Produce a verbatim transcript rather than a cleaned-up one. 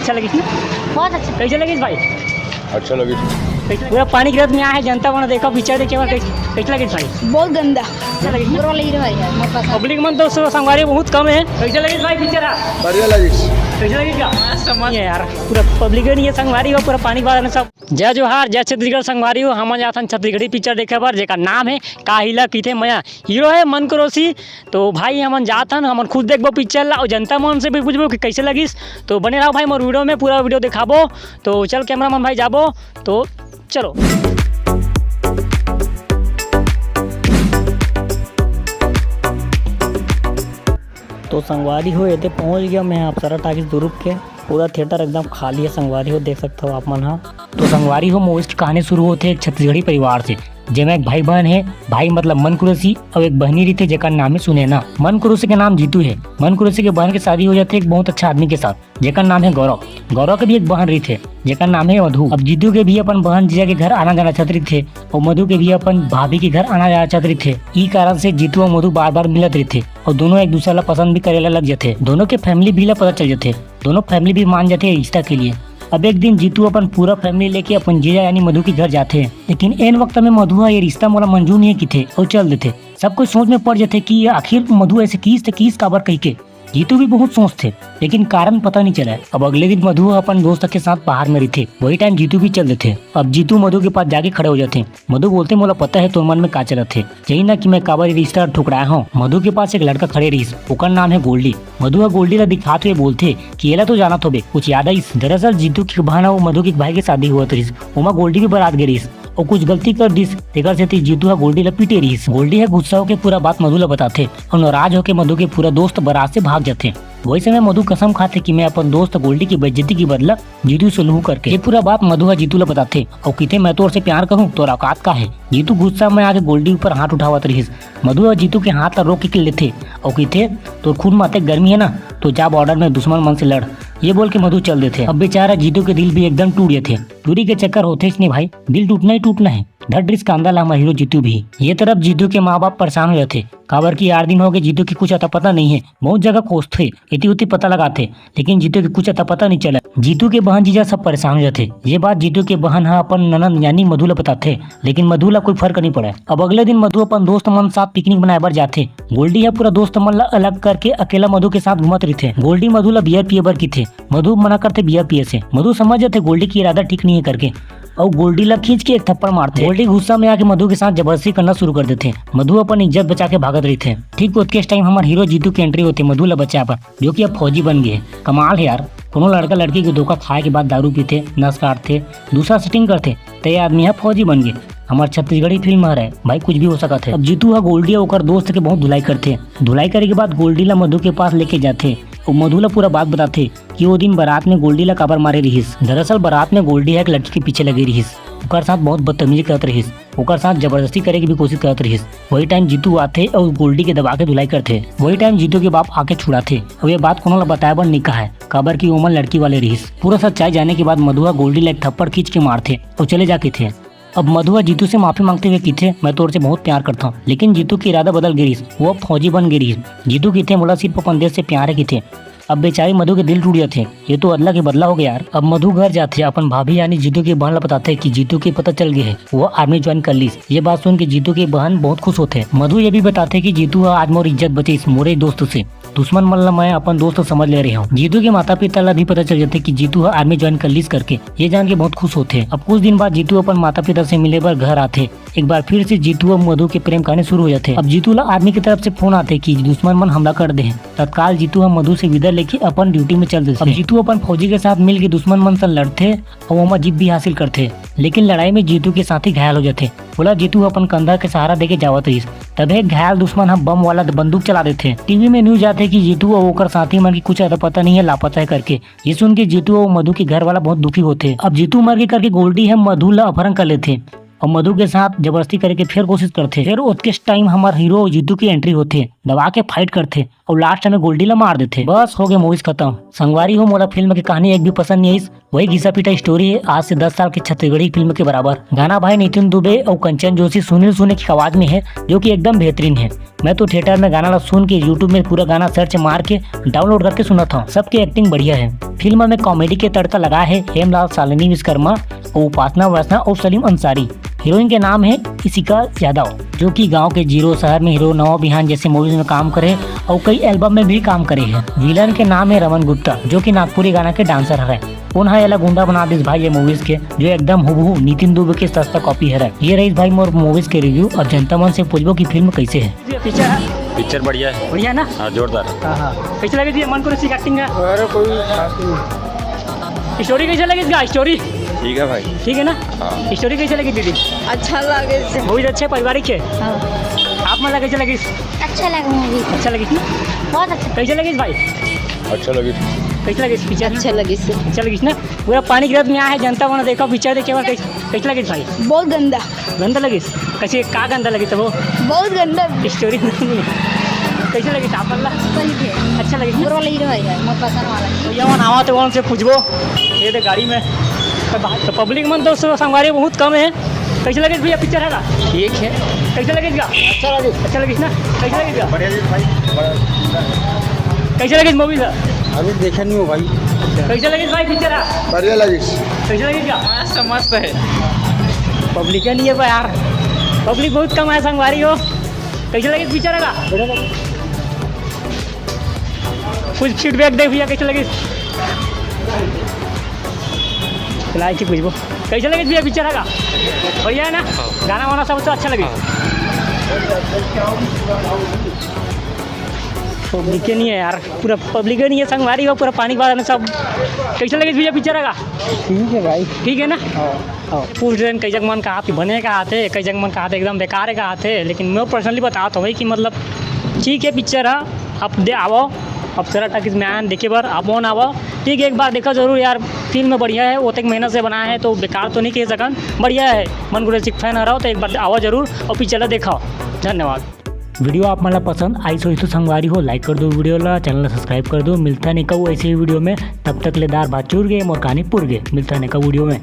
अच्छा लगिस ना? बहुत अच्छा। कैसे लगिस भाई? अच्छा लगिस। पूरा पानी गिरत में आए हे, जनता मन देखा पिक्चर देखे बर, कैसे, कैसे लगिस भाई? बहुत गंदा। अच्छा लगिस ना? बुरा लग रहा है यार, मोर पास। पब्लिक मन तो सो-, संगवारी बहुत कम है। कैसे लगिस भाई पिक्चर? बढ़िया लगिस। कैसे लगिस का? समझ है यार, पूरा पब्लिक नहीं है, संगवारी हो, पूरा पानी बाहर सब। जय जोहार, जय छत्तीसगढ़ संगवारी हो, हमन जाथन छत्तीसगढ़ी पिक्चर देखे बर, जेकर नाम है काहिला किथे मया। हीरो है मन करोसी। तो भाई हमन जात हन, हमन खुद देखबो पिक्चर ला अउ जनता मन से भी पूछबो कि कैसे लगिस। तो बने रहो भाई मोर वीडियो में, पूरा वीडियो दिखाबो। तो चल कैमरा मैन भाई जाबो, तो चलो। तो संगवारी हो, एते पहुंच गया मैं अप्सरा टाकीज दुरूग के। पूरा थिएटर एकदम खाली है संगवारी हो, देख सकत हो आप मन हा। तो संगवारी हो, मूवीज की कहानी शुरू होथे एक छत्तीसगढ़ी परिवार से, जेमा एक भाई बहन है, भाई मतलब मन कुरैशी, अउ एक बहनी रहिथे जेकर नाम है सुनैना। मन कुरैशी के नाम जीतू है। मन कुरैशी के बहन के शादी हो जाथे एक बहुत अच्छा आदमी के साथ, जेकर नाम है गौरव। गौरव के भी एक बहन रहिथे, जेकर नाम है मधु। अब जीतू के भी अपन बहन जीजा के घर आना जाना चाहत रहिथे, अउ मधु के भी अपन भाभी के घर आना जाना चाहत रहिथे। ई कारण से जीतू अउ मधु बार बार मिलत रहिथे, अउ दोनों एक दूसरा ला पसंद भी करे ला लग जाथे। दोनों के फैमिली भी ला पता चल जाथे, दोनों फैमिली भी मान जाथे रिश्ता के लिए। अब एक दिन जीतू अपन पूरा फैमिली लेके अपन जीजा यानी मधु के घर जाथे, लेकिन एन वक्त में मधु ह ये रिश्ता मोला मंजूर नहीं किथे अउ चल देथे। सब कोई सोच में पड़ जाथे कि आखिर मधु ऐसे किस ते किस काबर कहिके। जीतू भी बहुत सोचथे, लेकिन कारण पता नहीं चला। अब अगले दिन मधु ह अपन दोस्त के साथ बाहर में रहिथे, वही टाइम जीतू भी चल देथे। अब जीतू मधु के पास जाके खड़े हो जाथे। मधु बोलथे, "मोला पता है तोर मन में का चलत हे, यही ना कि मैं काबर ये रिश्ता ठुकराए हूँ।" मधु के पास एक लड़का खड़े रहिस, ओकर नाम है गोल्डी। मधु ह गोल्डी ला दिखात हुए बोलथे कि एला तो जानत होबे, कुछ याद आइस? दरअसल जीतू के बहन अउ मधु के भाई के शादी होवत रहिस, ओमा गोल्डी भी बरात गे रहिस। अउ कुछ गलती कर दिस, तेकर सेती जीतू ह गोल्डी ला पीटे रिहिस। गोल्डी ह गुस्सा होके पूरा बात मधु ला बताथे अउ नाराज होके मधु के पूरा दोस्त बरात से भाग जाथे। वही समय मधु कसम खाथे कि मैं अपन दोस्त गोल्डी की बेइज्जती की बदला जीतू से लूहूं करके। ये पूरा बात मधु ह जीतू ला बताथे अउ किथे, "मैं तोर से प्यार करूं, तोर औकात का है?" जीतू गुस्सा में आके गोल्डी ऊपर हाथ उठावत रिहिस। मधु ह जीतू के हाथ ला रोक के लेथे अउ किथे, "तोर खून में अतेक गर्मी है ना, तो जा बॉर्डर में दुश्मन मन से लड़।" ये बोल के मधु चल देथे। अब बेचारा जीतू के दिल भी एकदम टूट जाथे। दूरी के चक्कर होथे इसने भाई, दिल टूटना ही टूटना है। धर रिहिस कांदा ला हमर हीरो जीतू भी। ये तरफ जीतू के माँ बाप परेशान हो जाथे, काबर कि यार दिन हो गए जीतू के कुछ अता पता नहीं है। बहुत जगह खोजथे, इति उति पता लगाथे, लेकिन जीतू के कुछ अता पता नहीं चला। जीतू के बहन जीजा सब परेशान हो जाथे। ये बात जीतू के बहन ह अपन ननद यानी मधु ला बताथे, लेकिन मधु ला कोई फर्क नहीं पड़े। अब अगले दिन मधु अपन दोस्त मन साथ पिकनिक मनाए बर जाथे। गोल्डी ह पूरा दोस्त मन ला अलग करके अकेला मधु के साथ घूमत रहिथे। गोल्डी मधु ला बियर पिए बर किथे, मधु मना करथे बियर पिए से। मधु समझ जाथे गोल्डी के इरादा ठीक नहीं है करके, अउ गोल्डी ला खींच के एक थप्पड़ मारथे। गोल्डी गुस्सा में आके मधु के साथ जबरदस्ती करना शुरू कर देथे। मधु अपन इज्जत बचा के भागत रहिथे। ठीक ओतकेच टाइम हमर हीरो जीतू के एंट्री होथे मधु ला बचाए बर, जो कि अब फौजी बन गए हे। कमाल है यार, कोनो लड़का लड़की के धोखा खाए के बाद दारू पीथे, नस काटथे, दूसरा सेटिंग करथे, त ये आदमी ह फौजी बन गए। हमर छत्तीसगढ़ी फिल्म हरे भाई, कुछ भी हो सकत है। अब जीतू ह गोल्डी अउ ओकर दोस्त के बहुत धुलाई करथे। धुलाई करे के बाद गोल्डी ला मधु के पास लेके जाथे अउ मधु ला पूरा बात बताथे कि वो दिन बारात में गोल्डी ला काबर मारे रिहिस। दरअसल बारात में गोल्डी ह एक लड़की के पीछे लगे रिहिस, ओकर साथ बहुत बदतमीजी करत रिहिस, ओकर साथ जबरदस्ती करे के भी कोशिश करत रिहिस। वही टाइम जीतू आथे अउ गोल्डी के दबा के धुलाई करथे। वही टाइम जीतू के बाप आके छुड़ाथे अउ ये बात कोनो ला बताए बर नहीं कहाए, काबर कि ओमन लड़की वाले रिहिस। पूरा सच्चाई जाने के बाद मधु ह गोल्डी ला एक थप्पड़ खींच के मारथे अउ चले जा कहिथे। अब मधु ह जीतू से माफी मांगते हुए किथे, "मैं तोर से बहुत प्यार करता हूँ।" लेकिन जीतू के इरादा बदल गे रिहिस, वो अब फौजी बन गे रिहिस। जीतू किथे, "मोला सिर्फ अपन देश से प्यार है," किथे। अब बेचारी मधु के दिल टूट जाथे। ये तो अदला के बदला हो गया यार। अब मधु घर जाथे, अपन भाभी यानी जीतू के बहन ला बताथे कि जीतू के पता चल गए है, वो आर्मी ज्वाइन कर लीस। ये बात सुन के जीतू के बहन बहुत खुश होथे। मधु ये भी बताथे कि जीतू ह आज मोर इज्जत बचेस मोरे दोस्त से। दुश्मन मन ला मैं अपन दोस्त समझ ले रहे हूँ। जीतू के माता पिता ला भी पता चल जाथे कि जीतू ह आर्मी ज्वाइन कर लीस करके। ये जान के बहुत खुश होथे। अब कुछ दिन बाद जीतू अपन माता पिता से मिले बर घर आथे। एक बार फिर से जीतू अउ मधु के प्रेम कहानी शुरू हो जाथे। अब जीतू ला आर्मी की तरफ से फोन आथे कि दुश्मन मन हमला कर दे हैं। तत्काल जीतू ह मधु से विदा लेके अपन ड्यूटी में चल देथे। अब जीतू अपन फौजी के साथ मिल के दुश्मन मन से लड़थे अउ ओमा जीत भी हासिल करथे, लेकिन लड़ाई में जीतू के साथी घायल हो जाथे। ओला जीतू ह अपन कंधा के सहारा देके जावत रहिस, तभे घायल दुश्मन ह बम वाला बंदूक चला देथे। टीवी में न्यूज आथे कि जीतू अउ ओकर साथी मन की कुछ अता पता नहीं है, लापता है करके। ये सुन के जीतू अउ मधु के घर वाला बहुत दुखी होथे। अब जीतू मर गे करके गोल्डी ह मधु ला अपहरण कर लेथे। अउ मधु के साथ जबरदस्ती करे के फेर कोशिश करथे। फेर ओतकेच टाइम हमर हीरो जीतू के एंट्री होथे, दबा के फाइट करथे अउ लास्ट में गोल्डी ला मार देथे। बस हो गए, मूवीज खत्म। संगवारी हो, मोला फिल्म के कहानी एक भी पसंद नहीं आइस। वही घिसा पिटा स्टोरी है आज से दस साल के छत्तीसगढ़ी फिल्म के बराबर। गाना भाई नितिन दुबे अउ कंचन जोशी, सुनील सोनी की आवाज में है, जो कि एकदम बेहतरीन है। मैं तो थिएटर में गाना ला सुन के YouTube में पूरा गाना सर्च मार के डाउनलोड करके सुनत हूँ। सबके एक्टिंग बढ़िया है। फिल्म में कॉमेडी के तड़का लगा है हेमलाल साहनी विश्वकर्मा, उपासना वैष्णव और सलीम अंसारी। हीरोइन के नाम है इशिका यादव, जो कि गांव के जीरो, शहर में हीरो, नवा बिहान जैसे मूवीज में काम करे और कई एल्बम में भी काम करे है। विलन के नाम है रमन गुप्ता, जो कि नागपुरी गाना के डांसर हरे। उन्हा एला गुंडा बना दिस भाई ये मूवीज के, जो एकदम हूबहू नितिन दुबे के सस्ता कॉपी हरे। ये रहीस भाई मोर मूवीज के रिव्यू। अब जनता मन से पूछबो कि फिल्म कैसे है। पिक्चर है? पिक्चर बढ़िया है। बढ़िया ना? हाँ, जोरदार। हाँ, हाँ। कैसे लगे थी मन को एक्टिंग है? अरे, कोई खास नहीं। स्टोरी कैसे लगे इसका? स्टोरी ठीक है भाई। ठीक है ना? हाँ। स्टोरी कैसे लगी दीदी? अच्छा लगे से। मूवीज अच्छे, पारिवारिक है। हाँ। आप मन ला कैसे लगिस? अच्छा लगा मूवी। अच्छा लगिस ना? बहुत अच्छा। कैसे लगिस भाई? अच्छा लगिस। कैसे लगिस पिक्चर? अच्छा लगिस। अच्छा लगिस ना? पूरा पानी गिरत में आए है, जनता मन देखो पिक्चर देखे बर। कैसे, कैसे लगिस भाई? बहुत गंदा। गंदा लगिस? कैसे, का गंदा लगिस तब वो? बहुत गंदा। स्टोरी कैसे लगिस आप मन ला? अच्छा लगिस ना? पूरा हीरो है यार, मोर पसंद वाला। भैया मन आवा तो उनसे पूछबो, ये दे गाड़ी में। तो बात, तो पब्लिक मन तो संगवारी बहुत कम है। कैसे लगे भैया पिक्चर है ना? ठीक है। कैसे लगे इसका? अच्छा लगे। अच्छा लगे ना? कैसे लगे इसका? बढ़िया जी भाई, बढ़िया। कैसे लगे मूवी सर? अभी देखा नहीं हो भाई। कैसे लगे भाई पिक्चर है? बढ़िया लगे। कैसे लगे इसका? मस्त, मस्त है। पब्लिक नहीं है भाई यार, पब्लिक बहुत कम है संगवारी हो। कैसे लगे पिक्चर है का? कुछ फीडबैक दे भैया, कैसे लगे? चला, एक ही पूछबो, कैसे लगे भैया पिक्चर है का? बढ़िया है ना? गाना वाना सब तो अच्छा लगे। पब्लिक नहीं है यार, पूरा पब्लिक नहीं है संगवारी हो, पूरा पानी के बाद सब। कैसे लगे भैया पिक्चर है का? ठीक है भाई। ठीक है ना? हाँ। हाँ। पूछ रहे हैं, कई जग मन कहा कि बने कहा थे, कई जग मन कहा थे एकदम बेकार कहा थे, लेकिन मैं पर्सनली बतात हूँ भाई कि मतलब ठीक है पिक्चर है, आप दे आवो, अप्सरा टॉकीज में आयन देखे बर आप मन आवो। ठीक है, एक बार देखो जरूर यार, फिल्म बढ़िया है, वो तक मेहनत से बनाया है तो बेकार तो नहीं कह सकन, बढ़िया है, मन गुरु सिख फैन रहो तो एक बार आवो जरूर और पिक्चर ला देखो। धन्यवाद। वीडियो आप मन ला पसंद आइस होही तो संगवारी हो, लाइक कर दो वीडियो ला, चैनल ला सब्सक्राइब कर दो। मिलता नहीं कहूँ ऐसे ही वीडियो में, तब तक ले दार भात चूर गे, मोर कहानी पुर गे। मिलता नहीं कहूँ वीडियो में।